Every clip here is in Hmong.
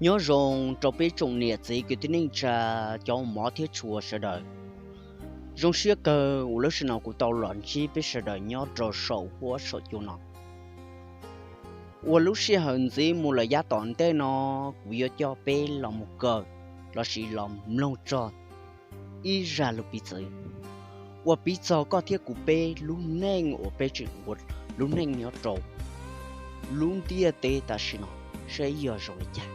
Nyob zoo rau peb tsoom niam txiv kwv tij neej tsa, cov mov thiab tshua sawv daws. Zoo siab kawg uas lub sij hawm no kuv tau los ntsib peb sawv daws nyob rau saum huab saum cua no. Uas lub sij hawm ntxiv mus lawm yav tom ntej no, kuv yuav coj peb los mus kawm lossis los mloog txog ib zaj lus piv txwv uas piv txog koj thiab kuv peb lub neej uas peb tseem ua lub neej nyob rau lub ntiaj teb tam sim no saib yog zoo li cas.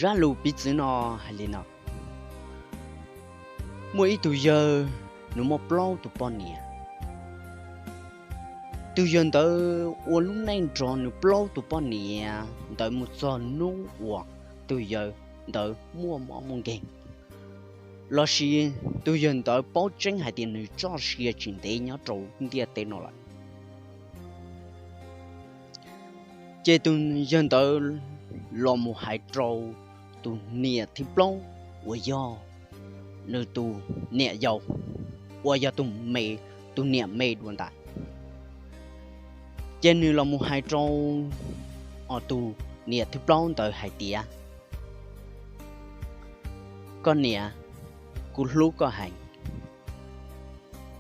Zaj lus piv txwv no hais li no: Muaj ib tug yawg, nws muaj plaub tus poj niam. Tus yawg ntawd ua lub neej nrog nws plaub tus poj niam ntawd mus txog hnub uas tus yawg ntawd muaj mob muaj nkeeg, lossis tus yawg ntawd paub tseeb hais tias nws txoj sia tsis ntev nyob rau ntiaj teb no lawm. Ces tus yawg ntawd los mus hais rau tus niam thib plaub uas yog nws tus niam yau, uas yog tus me, tus niam me dua ntais. Ces nws los mus hais rau tus niam thib plaub ntawd hais tias, Koj niam, kuv hlub koj heev.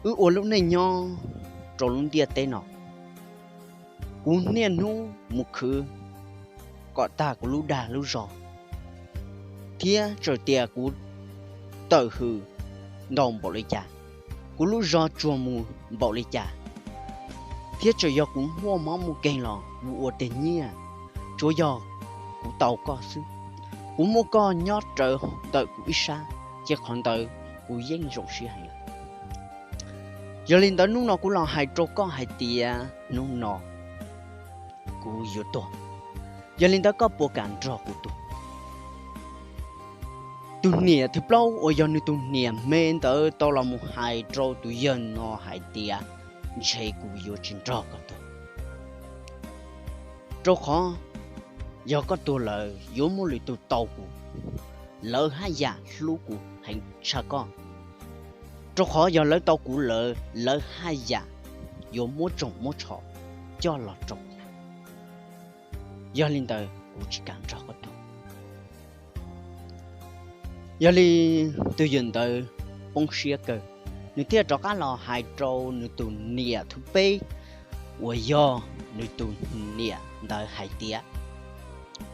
Wb ua lub neej nyob rau lub ntiaj teb no, kuv niaj hnub mus khwv kom tag kuv lub dag lub zog, thiab txawm tias kuv tawm hws ntau npaum li cas, kuv lub zog tsuag mus npaum li cas, thiab txawm yog kuv muaj mob muaj nkeeg los kuv ua teg nyiaj, tsuav yog kuv tau koj xwb. Kuv muaj koj nyob rawv ntawm kuv ib sab, ces qhov ntawd kuv yeej zoo siab heev lawm. Yog li ntawd hnub no kuv los hais rau koj hais tias hnub no kuv yuav tuag. Yog li ntawd koj puas kam nrog kuv tuag? Tus niam thib plaub uas yog nws tus niam me ntawd tau los mus hais rau tus yawg no hais tias, Ntshe kuv yuav tsis nrog koj tuag, rau qhov yog koj tuag lawm yuav muaj lwm tus tau kuv, lawv haj yam hlub kuv heev tshaj koj, rau qhov yog lawv tau kuv lawm lawv haj yam yuav muab tsoos muab tsho coj los rau kuv. Yog li ntawd kuv tsis kam nrog koj tuag. Yog li tus yawg ntawd poob siab kawg, nws thiaj rov qab los hais rau nws tus niam thib peb uas yog nws tus niam ntawd hais tias,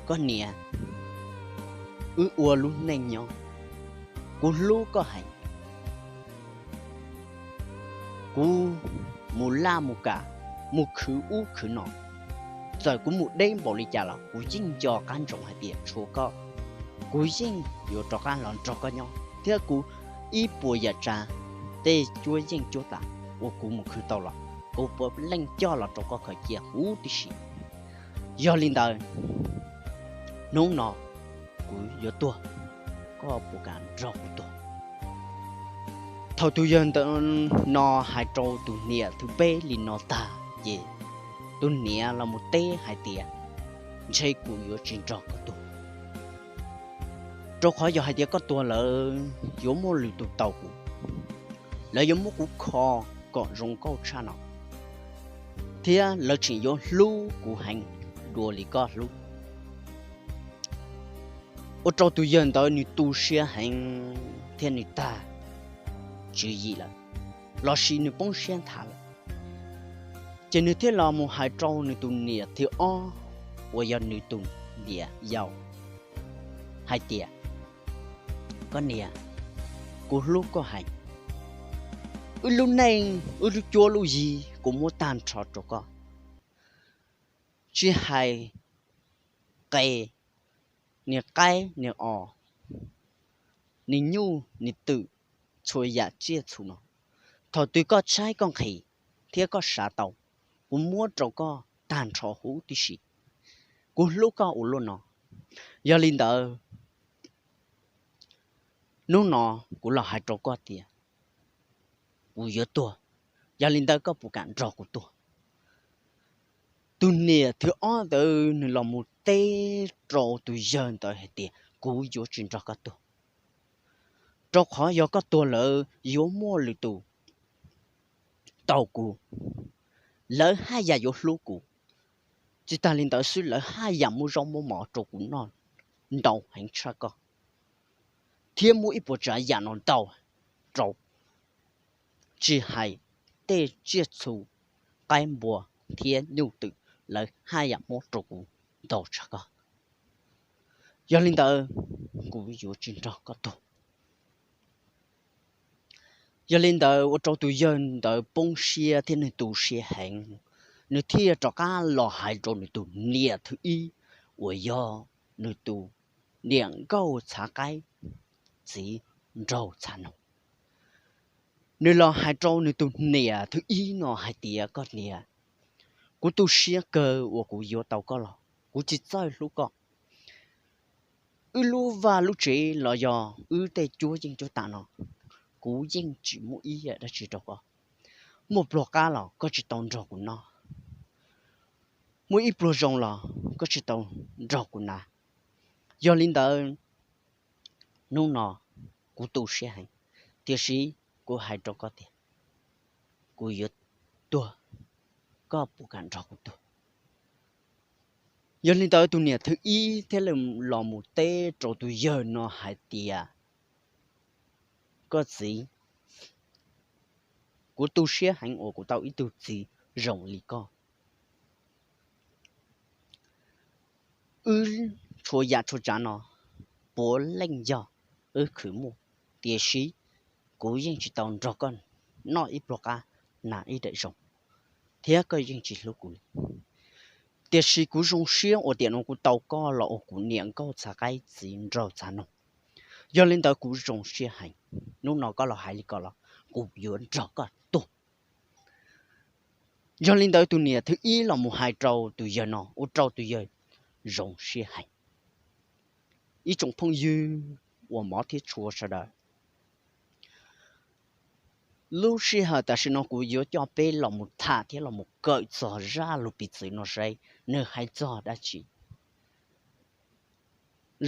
Koj niam, wb ua lub neej nyob, kuv hlub koj heev. Kuv mus laj mus kam, mus khwv ub khwv no, txawm kuv mus deb npaum li cas los kuv yeej nco qab ntsoov hais tias tshuav koj, kuv yeej yuav rov qab los nrog koj nyob, thiab kuv ib puas yam tsav tej cuab yeej cuab tam uas kuv mus khwv tau los kuv puav leej coj los rau koj khaws cia huv tib si. Yog li ntawd, hnub no kuv yuav tuag, koj puas kam nrog kuv tuag? Thaum tus yawg ntawd no hais rau tus niam thib peb li no tag ces tus niam los mus teb hais tias, Ntshe kuv yuav tsis nrog koj tuag, rau qhov yog hais tias koj tuag lawm yuav muaj lwm tus tau kuv, lawv yuav muab kuv kho kom zoo nkauj tshaj no, thiab lawv tseem yuav hlub kuv heev dua li koj hlub. Ua rau tus yawg ntawd nws tu siab heev thiab nws tag tswv yim lawm, lossis nws poob siab nthav lawm. Ces nws thiaj los mus hais rau nws tus niam thib ob uas yog nws tus niam yau hais tias, Koj niam, kuv hlub koj heev. Wb lub neej, wb lub cuab lub yig kuv muab tag nrho rau koj, tsis hais qe, niag qaib niag os, niag nyuj niag twm, txhua yam tsiaj txhu no, thaum twg koj tshaib koj nqhis thiab koj xav tau, kuv muab rau koj tag nrho huv tib si. Kuv hlub koj ua luaj no. Yog li ntawd, hnub no kuv los hais rau koj tias kuv yuav tuag, yog li ntawd koj puas kam nrog kuv tuag? Tus niam thib ob ntawd nws los mus teb rau tus yawg ntawd hais tias, Kuv yuav tsis nrog koj tuag, rau qhov yog koj tuag lawm yuav muaj lwm tus tau kuv, lawv haj yam yuav hlub kuv, Tsis tas li ntawd xwb, lawv haj yam muab zaub muab mov rau kuv noj ntau heev tshaj koj, thiab muab ib puas tsav yam no ntau rau, tsis hais tej tsiaj txhu, qaib npua thiab nyuj twm, lawv haj yam muab rau kuv ntau tshaj koj. Yog li ntawd, kuv yuav tsis nrog koj tuag. Yog li ntawd ua rau tus yawg ntawd poob siab thiab nws tu siab heev, nws thiaj rov qab los hais rau nws tus niam thwv ib uas yog nws tus niam nkauj txhav qaib txiv nraug txhav noog. Nws los hais rau nws tus niam thwv ib no hais tias, koj niam, kuv tu siab kawg uas kuv yuav tau koj los kuv tsis txawj hlub koj. Wb lub vaj lub tsev los yog wb tej cuab yeej cuab tam no, kuv yeej tsis muaj ib yam dab tsi rau koj. Muaj pluag qab los koj tsis tau nrog kuv noj, muaj ib pluag zoo los koj tsis tau nrog kuv hnav. Yog li ntawd, hnub no kuv tu siab heev, tiam sis kuv hais rau koj tias kuv yuav tuag, koj puas kam nrog kuv tuag? Yog li ntawd tus niam thwv ib thiaj li los mus teb rau tus yawg no hais tias, koj txiv, kuv tu siab heev uas kuv tau ib tug txiv zoo li koj. Wb txhua yam txhua tsav no puav leej yog wb khwv muaj, tiam sis kuv yeej tsis tau nrog koj noj ib pluag qab, hnav ib daim zoo, thiab koj yeej tsis hlub kuv li. Tiam sis kuv zoo siab uas tiam no kuv tau koj los ua kuv niam nkauj txhav qaib txiv nraug txhav noog. Yog li ntawd kuv zoo siab heev. Hnub no koj los hais li ko los kuv yuav nrog koj tuag. Yog li ntawd tus niam thwv ib los mus hais rau tus yawg no ua rau tus yawg zoo siab heev. Ib tsoom phooj ywg uas hmov thiab tshua sawv daws, lub sij hawm tam sim no kuv yuav coj peb los mus tham thiab los mus kawm txog zaj lus piv txwv no seb nws hais txog dab tsi.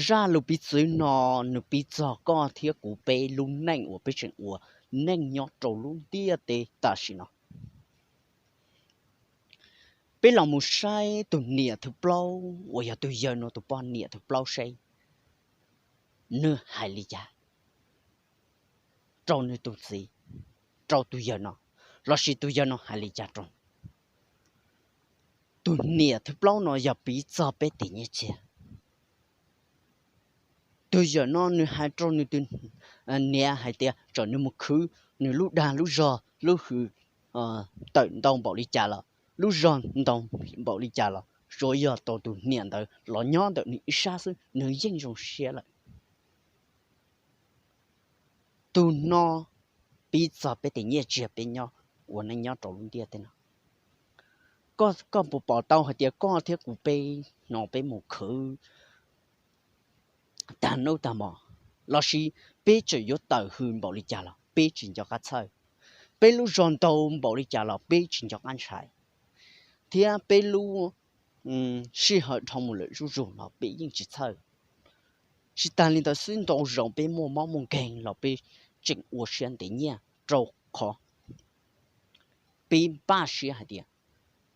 Zaj lus piv txwv no nws piv txog koj thiab kuv peb lub neej uas peb tseem ua neej nyob rau lub ntiaj teb tam sim no. Peb los mus saib tus niam thwv plaub uas yog tus yawg no tus poj niam thwv plaub seb nws hais li cas rau nws tus txiv, rau tus yawg no, lossis tus yawg no hais li cas rau tus niam thwv plaub no yog piv txog peb tes nyiaj txiag. Tus yawg no nws hais rau nws tus niam hais tias txawm nws mus khwv nws lub dag lub zog lub hws tawm ntau npaum li cas los, lub zog ntau npaum li cas los, tsuav yog tau tus niam ntawd los nyob ntawm nws ib sab xwb nws yeej zoo siab lawm. Tus no piv txog peb tes nyiaj txiag peb nyob ua neej nyob rau lub ntiaj teb no. Koj puas pom tau hais tias koj thiab kuv peb no peb mus khwv tag hnub tag hmo, lossis peb tseem yuav tawm hws npaum li cas los peb tsis nco qab txhawj, peb lub zog ntau npaum li cas los peb tsis nco qab ntshai, thiab peb lub sij hawm dhau mus lawm zuj zus los peb yeej tsis txhawj. Tsis tas li ntawd xwb, ntau zaus peb muaj mob muaj nkeeg los peb tseem ua siab ntev nyiaj rau qhov peb npaj siab hais tias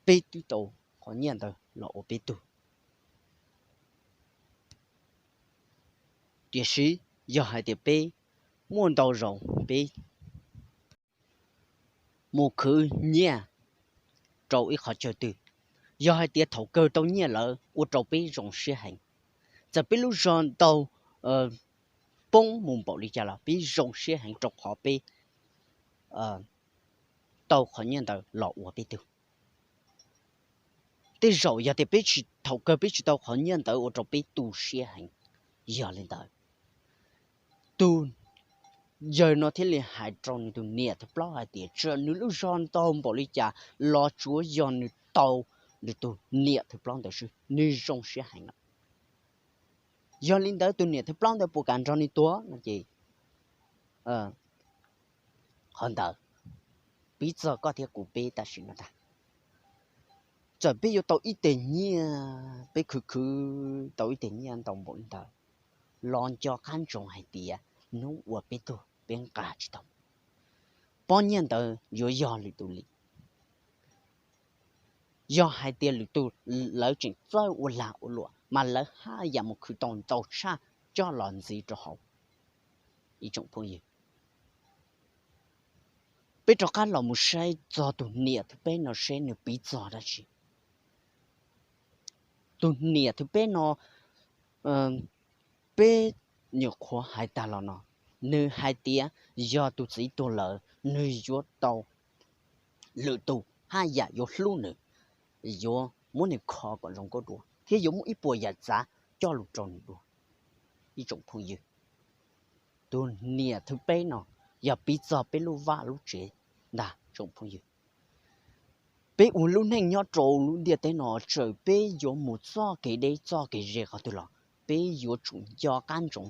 peb twb tau qhov nyiaj ntawd los ua peb tug. Tiam sis yog hais tias peb muaj ntau zaus peb mus khwv nyiaj rau ib qhov chaw twg, yog hais tias thaum kawg tau nyiaj lawm ua rau peb zoo siab heev. Txawm peb lub zog ntau poob mus npaum li cas los peb zoo siab heev rau qhov peb tau qhov nyiaj ntawd los ua peb tug. Tej zaum yog tias peb tsis, thaum kawg peb tsis tau qhov nyiaj ntawd ua rau peb tu siab heev. Yog li ntawd, tus yawg no thiaj li hais rau nws tus niam thawj plaub hais tias txawm nws lub zog ntau npaum li cas los tsuav yog nws tau nws tus niam thawj plaub ntawd xwb nws zoo siab heev lawm. Yog li ntawd tus niam thawj plaub ntawd puas kam nrog nws tuag no ces qhov ntawd piv txog koj thiab kuv peb tam sim no ntag. Txawm peb yuav tau ib teg nyiaj, peb khwv khwv tau ib teg nyiaj ntau npaum li ntawd los nco qab ntsoov hais tias hnub uas peb tuag peb nqa tsis tau, pob nyiaj ntawd yuav yog lwm tus li. Yog hais tias lwm tus lawv tseem txawj ua lag ua luam mas lawv haj yam mus khwv tau ntau tshaj coj los ntxiv rau hauv. Ib tsoom phooj ywg, peb rov qab los mus saib txog tus niam thwv peb no seb nws piv txog dab tsi. Tus niam thwv peb no, peb nyuam qhuav hais tag los no, nws hais tias yog tus txiv tuag lawm nws yuav tau lwm tus haj yam yuav hlub nws, yuav muab nws kho kom zoo nkauj dua thiab yuav muab ib puas yam txav coj los rau nws dua. Ib tsoom phooj ywg, tus niam thwv peb no yog piv txog peb lub vaj lub tsev ntag tsoom phooj ywg. Peb ua lub neej nyob rau lub ntiaj teb no txawm peb yuav mus txoj kev deb txoj kev ze qhov twg los peb yuav tsum nco qab ntsoov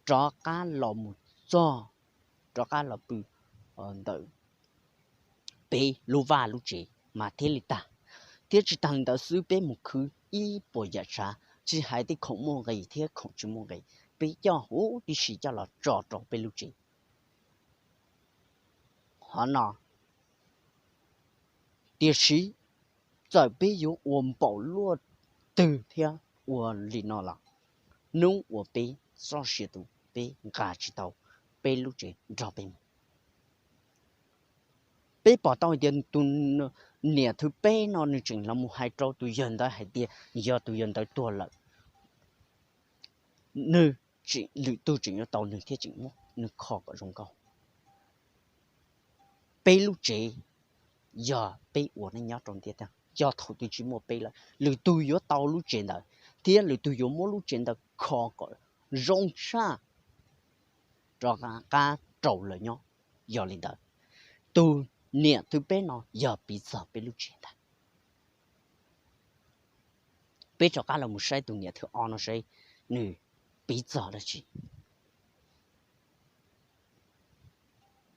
rov qab los mus txog, rov qab los pw ntawm peb lub vaj lub tsev mas thiaj li tag. Thiab tsis tag li ntawd xwb, peb mus khwv ib puas yam tsav, tsis hais tej khoom muaj nqis thiab khoom tsis muaj nqis, peb coj huv tib si coj los tso rau peb lub tsev. Qhov no, tiam sis txawm peb yuav ua npaum luaj twg thiab ua li no los, hnub uas peb txoj sia tu peb nqa tsis tau peb lub tsev nrog peb mus. Peb pom tau hais tias tus niam thwv peb no nws tseem los mus hais rau tus yawg ntawd hais tias yog tus yawg ntawd tuag lawm, nws, lwm tus tseem yuav tau nws thiab tseem muab nws kho kom zoo nkauj. Peb lub tsev yog peb ua neej nyob rau ntiaj teb, yog thaum twg tsis muaj peb lawm lwm tus yuav tau lub tsev ntawd thiab lwm tus yuav muab lub tsev ntawd kho kom zoo tshaj rov qab rau lawv nyob. Yog li ntawd, tus niam thwv peb no yog piv txog peb lub tsev ntag. Peb rov qab los mus saib tus niam thwv ob no seb nws piv txog dab tsi.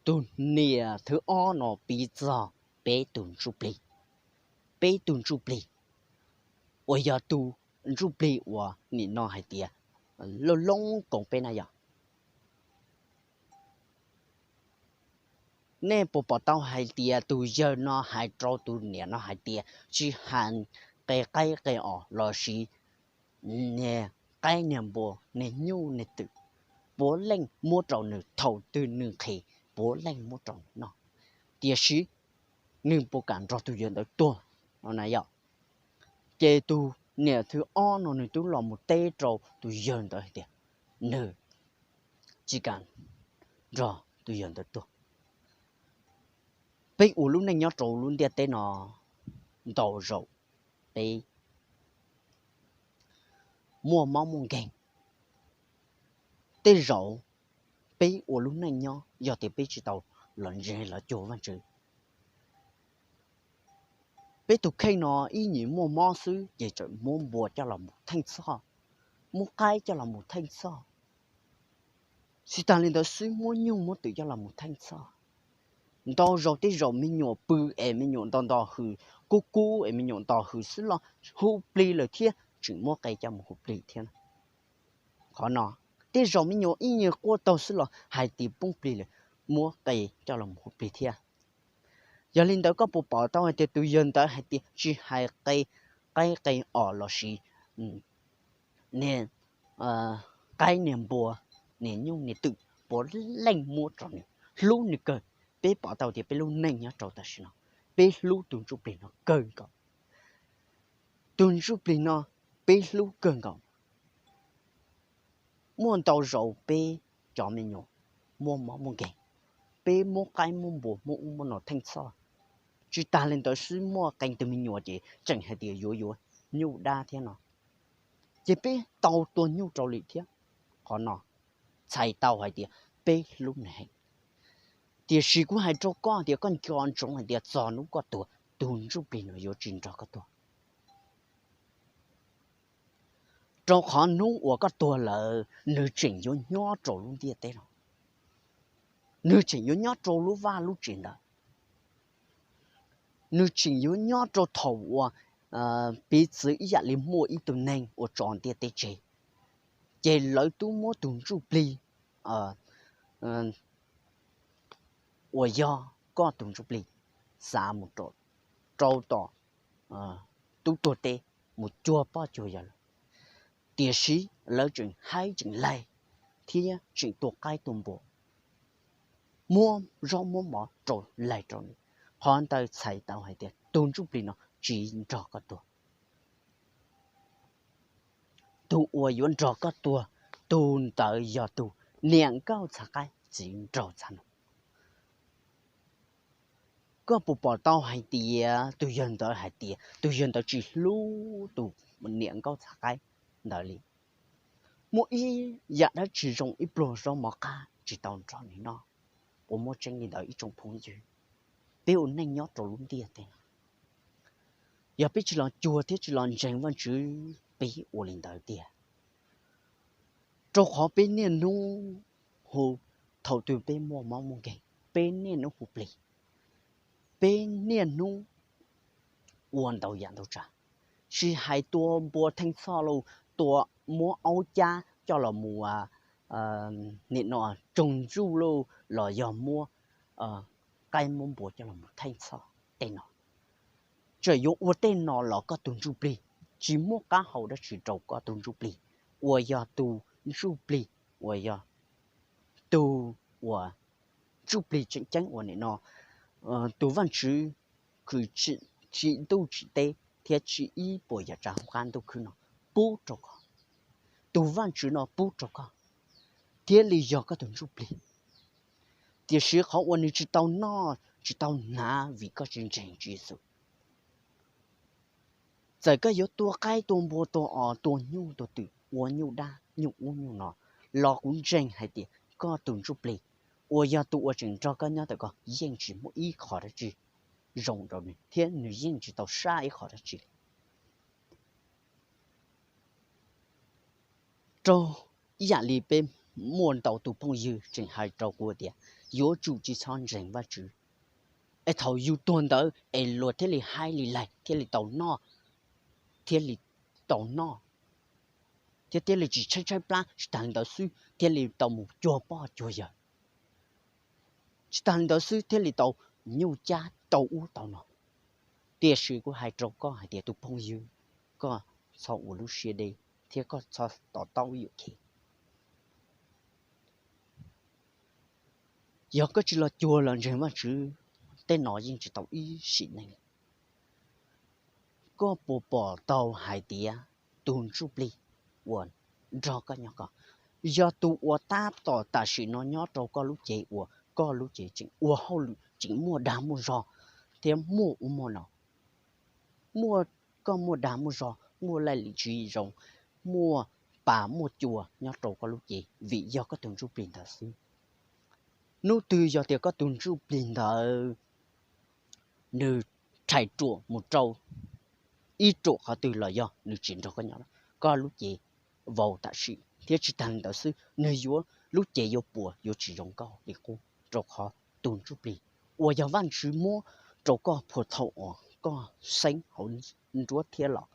Tus niam thwv ob no piv txog peb tus ntsuj plig, peb tus ntsuj plig uas yog tus ntsuj plig uas nim no hais tias loj loob koom peb na yog. Nej puas pom tau hais tias tus yawg no hais rau tus niam no hais tias tsis hais qe qaib qe os lossis niag qaib niag npua niag nyuj niag twm, puav leej muab rau nws, thaum twg nws nqhis puav leej muab rau nws noj. Tiam sis nws puas kam nrog tus yawg ntawd tuag no na yom? Ces tus niam thwv ob no nws twb los mus teb rau tus yawg ntawd hais tias nws tsis kam nrog tus yawg ntawd tuag. Peb ua lub neej nyob rau lub ntiaj teb no ntau zaus peb muaj mob muaj nkeeg. Tej zaum peb ua lub neej nyob yog tias peb tsis tau los ntseeg los cuag Vajtswv, peb tus kheej no ib nyuag muaj mob xwb ces txawm muab npua coj los mus theej txhoj, muab qaib coj los mus theej txhoj. Tsis tas li ntawd xwb, muab nyuj muab twm coj los mus theej txhoj. Ntau zaus tej zaum me nyuam pw es me nyuam nto nto hws, kub kub es me nyuam nto hws xwb los hu plig lawm thiab tseem muab qe coj mus hu plig thiab. Qhov no, tej zaum me nyuam ib nyuag quaj taug xwb los hais tias poob plig lawm, muab qe coj los mus hu plig thiab. Yog li ntawd koj puas pom tau hais tias tus yawg ntawd hais tias tsis hais qe qaib qe os lossis niag qaib niag npua, niag nyuj niag twm puav leej muab rau nws, hlub nws kawg. Peb pom tau tias peb lub neej nyob rau tam sim no, peb hlub tus ntsuj plig no kawg nkaus. Tus ntsuj plig no peb hlub kawg nkaus. Muaj ntau zaus peb cov me nyuam muaj mob muaj nkeeg, peb muab qaib muab npua muab ub muab no theej txhoj. Tsis tas li ntawd xwb, muaj qee tus me nyuam ces tseem hais tias yuav yuav nyuj dab thiab no, ces peb tau tua nyuj rau lawm thiab. Qhov no txhais tau hais tias peb hlub nws heev. Tiam sis kuv hais rau koj tias koj nco ntsoov hais tias txog hnub koj tuag, tus ntsuj plig no yuav tsis nrog koj tuag. Rau qhov hnub uas koj tuag lawm, nws tseem yuav nyob rau lub ntiaj teb no, nws tseem yuav nyob rau lub vaj lub tsev ntawd, nws tseem yuav nyob rau thaum uas piv txwv ib yam li muaj ib tug neeg uas tso ntiaj teb tseg, ces lawv twb muab tus ntsuj plig uas yog koj tus ntsuj plig xa mus rau tom tub tuag teb mus cuag poj cuag yawg lawm, tiam sis lawv tseem haib tseem laig thiab tseem tua qaib tua npua, muab zaub muab mov rau laig rau nws. Qhov ntawd txhais tau hais tias tus ntsuj plig no tsis nrog koj tuag. Tus uas yuav nrog koj tuag, tus ntawd yog tus niam nkauj txhav qaib txiv nraug txhav noog. Koj puas pom tau hais tias tus yawg ntawd hais tias tus yawg ntawd tsis hlub tus niam nkauj txhav qaib ntawd li? Muaj ib yam dab tsi zoo ib pluag zaub mov qab tsis tau nrog nws noj, uas muaj tseeb li ntawd ib tsoom phooj ywg. Peb ua neej nyob rau lub ntiaj teb no, yog peb tsis los cuag thiab tsis los ntseeg Vajtswv, peb ua li ntawd tiag. Rau qhov peb niaj hnub hu, thaum twg peb muaj mob muaj nkeeg, peb niaj hnub hu plig, peb niaj hnub ua ntau yam ntau tsav, tsis hais tua npua theej txhoj los, tua, muab aub cab coj los mus nim no tsoog ntsuj los, los yog muab qaib muab npua coj los mus theej txhoj tej no. Txawm yuav ua tej no los koj tus ntsuj plig tsis muaj qab hau dab tsi rau koj tus ntsuj plig uas yog tus ntsuj plig uas yog tus uas ntsuj plig tseem ceeb uas nim no tus Vajtswv khwv tsim ntuj tsim teb thiab tsim ib puas yam tsav hauv qab ntuj khwb no pub rau koj. Tus Vajtswv no pub rau koj thiaj li yog koj tus ntsuj plig. Tiam sis qhov uas nws tsis tau noj tsis tau hnav vim koj tsis ntseeg Tswv Yexus. Txawm koj yuav tua qaib tua npua tua os tua nyuj tua twm ua nyuj dab nyuj ub nyuj no los kuv ntseeg hais tias koj tus ntsuj plig uas yog tus uas tseem nrog koj nyob ntawm ko yeej tsis muaj ib qho dab tsi zoo rau nws thiab nws yeej tsis tau sab ib qho dab tsi li. Raug ib yam li peb muaj ntau tus phooj ywg tseem hais rau kuv tias yuav tsum tsis txhob ntseeg Vajtswv, es thaum yus tuag ntawd es luag thiaj li haib li laig thiaj li tau noj, thiaj li tau noj, thiab thiaj li tsis tshaib tshaib plab, tsis tas li ntawd xwb thiaj li tau mus cuag poj cuag yawg, tsis tas li ntawd xwb thiaj li tau nyuj cab tau ub tau no. Tiam sis kuv hais rau koj hais tias tus phooj ywg, koj txhob ua lub siab deb thiab koj txhob to taub yuam kev. Yog koj tsis los cuag los ntseeg Vajtswv, tej no yeej tsis tau ib sim neej. Koj puas pom tau hais tias tus ntsuj plig uas nrog koj nyob ko yog tus uas tab tom tam sim no nyob rau koj lub cev uas koj lub cev tseem ua hauj lwm tseem muaj dag muaj zog thiab muaj ub muaj no, muaj, koj muaj dag muaj zog, muaj laj lim tswv yim zoo, muaj pas muaj cua nyob rau koj lub cev vim yog koj tus ntsuj plig ntawd xwb. Hnub twg yog tias koj tus ntsuj plig ntawd nws rhais ruam mus rau ib ruam qhov twg los yog nws tsis nrog koj nyob, koj lub cev vau tam sim thiab tsis tas li ntawd xwb nws yuav lub cev yuav puas yuav tsis zoo nkauj li qub, rau qhov tus ntsuj plig uas yog Vajtswv muab rau koj puag thaum uas koj xeeb hauv nruab thiab los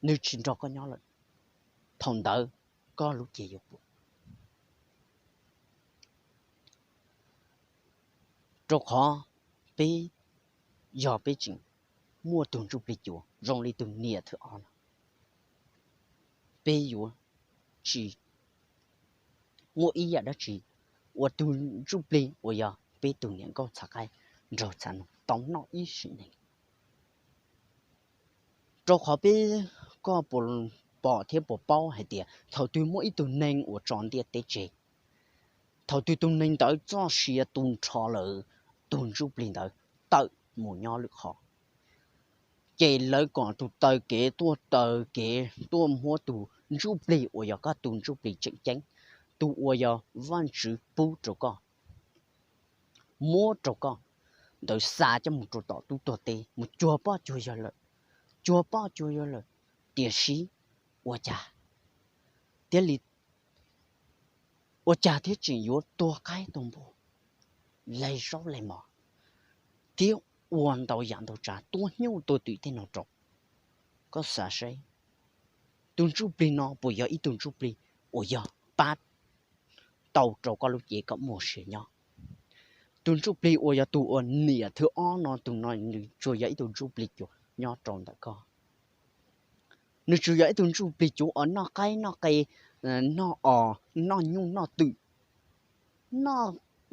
nws tsis nrog koj nyob lawm, thaum ntawd koj lub cev yuav puas. Rau qhov peb, yog peb tseem muaj tus ntsuj plig cuav zoo li tus niam thwv ob no, peb yuav tsis muaj ib yam dab tsi uas tus ntsuj plig uas yog peb tus niam nkauj txhav qaib nraug txhav noog tau noj ib sim neej. Rau qhov peb, koj puas pom thiab puas paub hais tias thaum twg muaj ib tug neeg uas tso ntiaj teb tseg, thaum twg tus neeg ntawd txoj sia tu nrho lawm, tus ntsuj plig ntawd tawm mus nyob lwm qhov, ces lawv kom tus taw kev tuaj taw kev tuaj muab tus ntsuj plig uas yog koj tus ntsuj plig tseem ceeb, tus uas yog Vajtswv pub rau koj, muab rau koj ntawd xa coj mus rau tom tub tuag teb mus cuag poj cuag yawg lawm, cuag poj cuag yawg lawm, tiam sis ua cas thiaj li, ua cas thiaj tseem yuav tua qaib tua npua, laig zaub laig mov, thiab ua ntau yam ntau tsav tuab nyuj tuab twm tej no rau. Koj xav seb, tus ntsuj plig no puas yog ib tug ntsuj plig uas yog pab tau rau koj lub cev kom muaj sia nyob? tus ntsuj plig uas yog tus uas niam thib ob no, tus no nws tsuas yog ib tug ntsuj plig cuav nyob rau ntawm koj. Nws tsuas yog ib tug ntsuj plig cuav uas noj qaib noj qe, noj os, noj nyuj noj twm, noj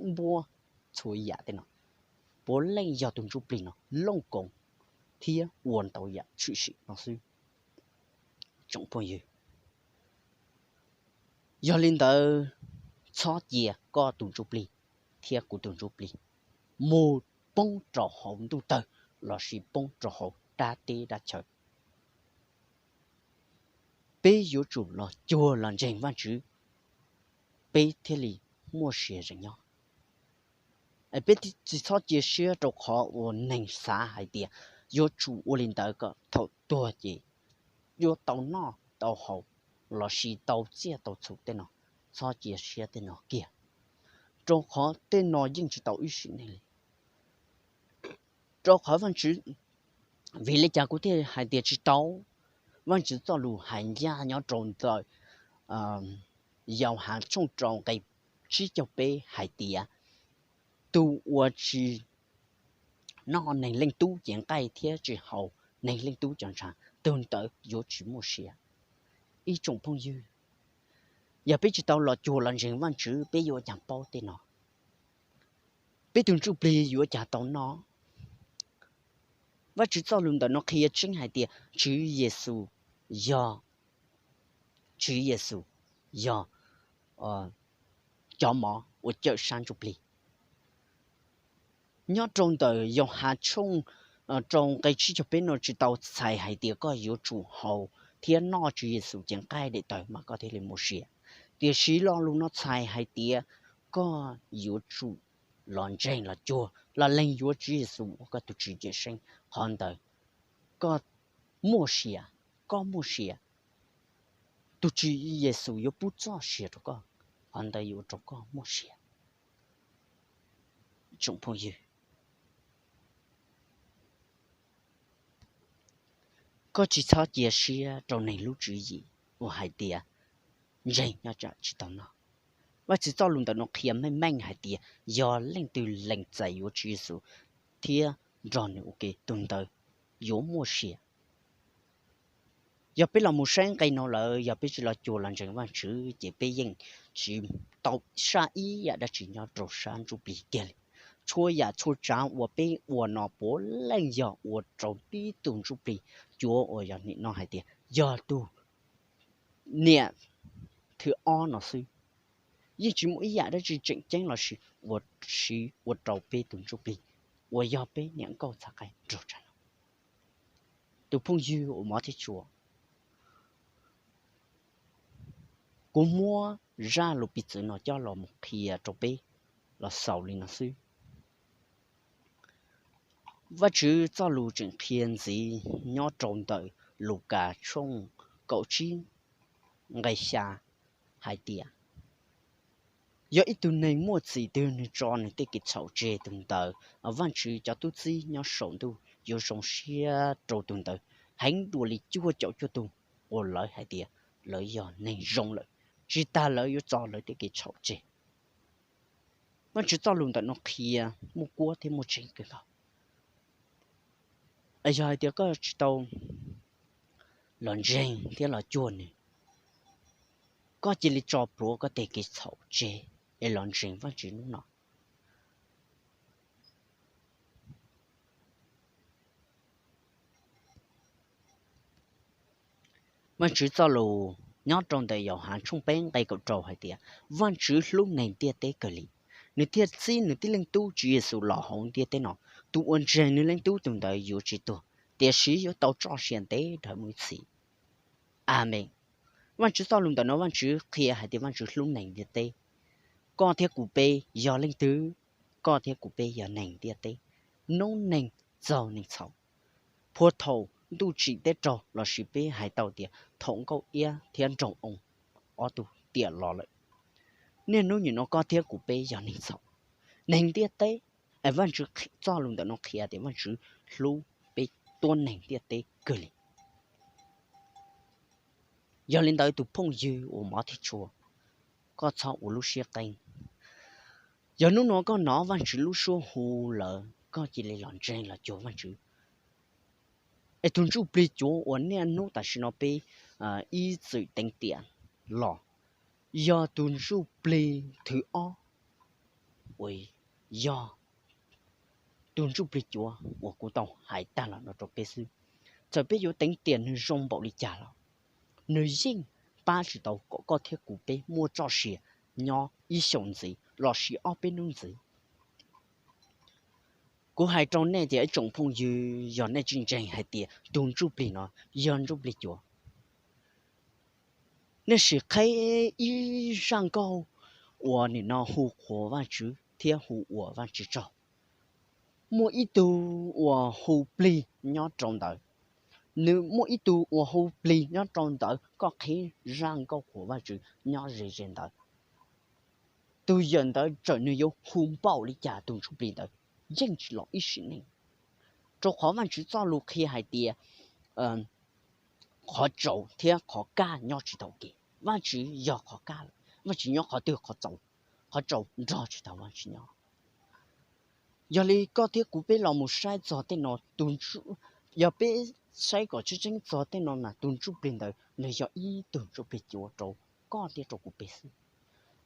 npua, txhua yam tej no, puav leej yog tus ntsuj plig no looj koov thiab ua ntau yam tshwm sim no xwb. Tsoom phooj ywg, yog li ntawd txhob cia koj tus ntsuj plig thiab kuv tus ntsuj plig mus poob rau hauv ntuj tawg lossis poob rau hauv dab teb dab chaw. Peb yuav tsum los cuag los ntseeg Vajtswv, peb thiaj li muaj sia zeem nyob. Peb tsis txhob cia siab rau qhov uas neeg xav hais tias yuav tsum ua li ntawd kom thaum tuag ces yuav tau noj tau haus lossis tau txiaj tau txhu tej no. Txhob cia siab tej no kiag, rau qhov tej no yeej tsis tau ib sim neej li. Rau qhov Vajtswv, vim li cas kuv thiaj hais tias tsis tau? Vajtswv txoj lus hais ncaj nyob rau ntawm Yauhas tshooj rau nqe tsib caug peb hais tias, tus uas tsis noj Neeg Leej Tub cev nqaij thiab tsis haus Neeg Leej Tub cov ntshav, tus ntawd yuav tsis muaj sia. Ib tsoom phooj ywg, yog peb tsis tau los cuag los ntseeg Vajtswv, peb yuav ua cas paub tej no? Peb tus ntsuj plig yuav ua cas tau noj? Vajtswv txoj lus ntawm no qhia tseeb hais tias Tswv Yexus yog, Tswv Yexus yog cov mov uas cawm sab ntsuj plig. Nyob rau ntawm Yauhas tshooj rau nqe tsib caug peb no tsis tau txhais hais tias koj yuav tsum haus thiab noj Tswv Yexus cev nqaij daim tawv mas koj thiaj li muaj sia. Tiam sis lo lus no txhais hais tias koj yuav tsum los ntseeg los cuag los lees yuav Tswv Yexus ua koj tus Tswv cawm seej, qhov ntawd koj muaj sia, koj muaj sia. Tus Tswv Yexus yuav pub txoj sia rau koj, qhov ntawd yuav ua rau koj muaj sia. Tsoom phooj ywg, koj tsis txhob cia siab rau neeg lub tswv yim uas hais tias ntseeg nyob tsam tsis tau noj. Vajtswv txoj lus ntawm no qhia meej meej hais tias yog leej twg lees txais yuav Tswv Yexus thiab nrog nws ua ke, tus ntawd yuav muaj sia. Yog peb los mus saib nqe no lawm, yog peb tsis los cuag los ntseeg Vajtswv ces peb yeej tsis tau saj ib yam dab tsi nyob rau sab ntsuj plig kiag li. Txhua yam txhua tsav uas peb ua no puav leej yog ua rau peb tus ntsuj plig cuav uas yog nim no hais tias yog tus niam thib ob no xwb. Yeej tsis muaj ib yam dab tsi tseem ceeb los sis ua siv ua rau peb tus ntsuj plig uas yog peb niam nkauj txhav qai nraug tsav no. Tus phooj ywg uas mob thiab tshua, kuv muab zaj lus piv txwv no coj los mus qhia rau peb los xaus li no xwb. Vajtswv txoj lus tseem qhia ntxiv nyob rau ntawm Lukas tshooj kaum tsib nqe xya hais tias, yog ib tug neeg muaj txim twg nws tso nws tej kev txhaum tseg, tus ntawd Vajtswv cov tub txib nyob saum ntuj yuav zoo siab rau tus ntawd heev dua li cuaj caum cuaj tug uas lawv hais tias lawv yog neeg zoo lawm, tsis tas lawv yuav tso lawv tej kev txhaum tseg. Vajtswv txoj lus ntawm no qhia muaj kuab thiab muaj tseeb kawg nkaus. Yog hais tias koj tsis tau los ntseeg thiab los cuag nws, koj cia li tso plhuav koj tej kev txhaum tseg es los ntseeg Vajtswv hnub no. Vajtswv txoj lus nyob rau ntawm Yauhas tshooj peb nqe kaum rau hais tias, Vajtswv hlub neeg ntiaj teb kawg li, nws thiaj txib nws tib leej tub Tswv Yexus los hauv ntiaj teb no. Tus uas ntseeg nws leej tub tus ntawd yuav tsis tuag, tiam sis yuav tau txoj sia ntev dhawv mus ib txhis. Amees. Vajtswv txoj lus ntawm no Vajtswv qhia hais tias Vajtswv hlub neeg ntiaj teb. Koj thiab kuv peb yog leej twg? Koj thiab kuv peb yog neeg ntiaj teb, noob neeg txaug neeg txhaum. Puag thaum ntuj tsim teb raug lossis peb hais tau tias thaum Nkauj Iab thiab Nraug Oo ob tug tiam los lawm, niaj hnub nim no koj thiab kuv peb yog neeg txhaum, neeg ntiaj teb. Es Vajtswv txoj lus ntawm no qhia tias Vajtswv hlub peb tuab neeg ntiaj teb kawg li. Yog li ntawd tus phooj ywg uas mob thiab tshua, koj txhob ua lub siab qeeb. Yog hnub no koj hnov Vajtswv lub suab hu lawm, koj cia li los ntseeg los cuag Vajtswv. Es tus ntsuj plig cuav uas niaj hnub tam sim no peb ib txwm teev tiam los, yog tus ntsuj plig thib ob, uas yog tus ntsuj plig cuav uas kuv tau hais tag los no rau peb xwb. Txawm peb yuav teev tiam nws zoo npaum li cas los, nws yeej pab tsis tau kom koj thiab kuv peb muaj txoj sia nyob ib xyoos ntxiv lossis ob peb hnub ntxiv. Kuv hais rau nej tias ib tsoom phooj ywg, yog nej tsis ntseeg hais tias tus ntsuj plig no yog ntsuj plig cuav, nej sim qhib ib zaj nkauj uas nim no hu qhuas Vajtswv thiab hu ua Vajtswv tsaug. Muaj ib tug uas hu plig nyob rau ntawd. Nws muaj ib tug uas hu plig nyob rau ntawd, koj qhib zaj nkauj qhuas Vajtswv nyob ze ze ntawd. Tus yawm ntawd txawm nws yuav hu npaum li cas tus ntsuj plig ntawd yeej tsis los ib sim neej, rau qhov Vajtswv txoj lus qhia hais tias qhov tsaus thiab qhov kaj nyob tsis tau kev. Vajtswv yog qhov kaj lawm, Vajtswv nyob qhov twg qhov txaus, qhov tsaus nrog tsis tau Vajtswv nyob. Yog li koj thiab kuv peb los mus saib txog tej no, yog peb saib kom tseeb tseeb txog tej no mas tus ntsuj plig ntawd nws yog ib tug ntsuj plig cuav rau koj thiab rau kuv peb xwb.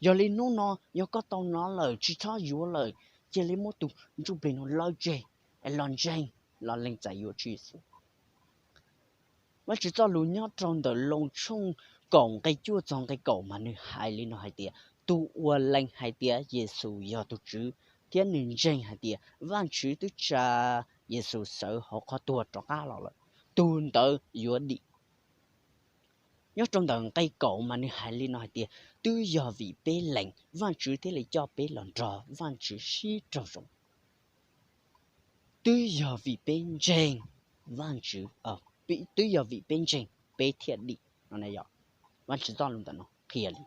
Yog li hnub no yog koj tau hnov lawm tsis txhob yuav lawm, cia li muab tus ntsuj plig no lawv tseg, los ntseeg, los lees txais yuav Tswv Yexus. Vajtswv txoj lus nyob rau ntawm Loos tshooj kaum nqe cuaj txog nqe kaum mas nws hais li no hais tias, tus uas lees hais tias Yexus yog tus Tswv, thiab nws ntseeg hais tias Vajtswv twb tsa Yexus sawv hauv qhov tuag rov qab los lawm, tus ntawd yuav dim. Nyob rau ntawm nqe kaum mas nws hais li no hais tias, twb yog vim peb lees Vajtswv thiaj li coj peb los nrog Vajtswv sib raug zoo. Twb yog vim peb ntseeg Vajtswv, twb yog vim peb ntseeg peb thiaj dim. Vajtswv txoj lus ntawm no qhia li.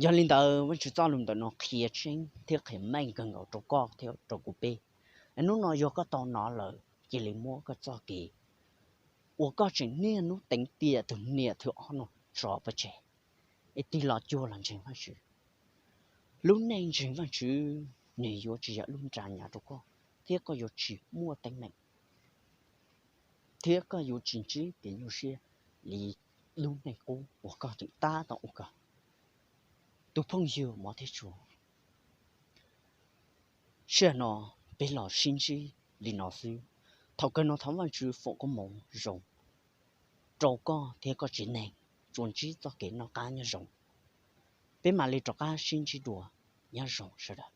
Yog li ntawd Vajtswv txoj lus ntawm no qhia tseeb thiab qhia meej kawg nkaus rau koj thiab rau kuv peb. Hnub no yog koj tau hnov lawm, cia li muab koj txoj kev uas koj tseem niaj hnub teev tiam tus niam thib ob no tso pov tseg, es tig los cuag los ntseeg Vajtswv. Lub neej ntseeg Vajtswv nws yuav tsis yog lub nra nyav rau koj, thiab koj yuav tsis muaj teeb meem, thiab koj yuav tsis ntsib kev nyuaj siab li lub neej qub uas koj tseem tab tom ua kawg. Tus phooj ywg Mov thiab Tsuas, sij hawm no peb los sib ntsib li no xwb. Thaum kawg no thov Vajtswv foom koob hmoov zoo rau koj thiab koj tsev neeg, tsuas ntsib txoj kev noj qab nyob zoo. Peb mam li rov qab sib ntsib dua. Nyob zoo sawv daws.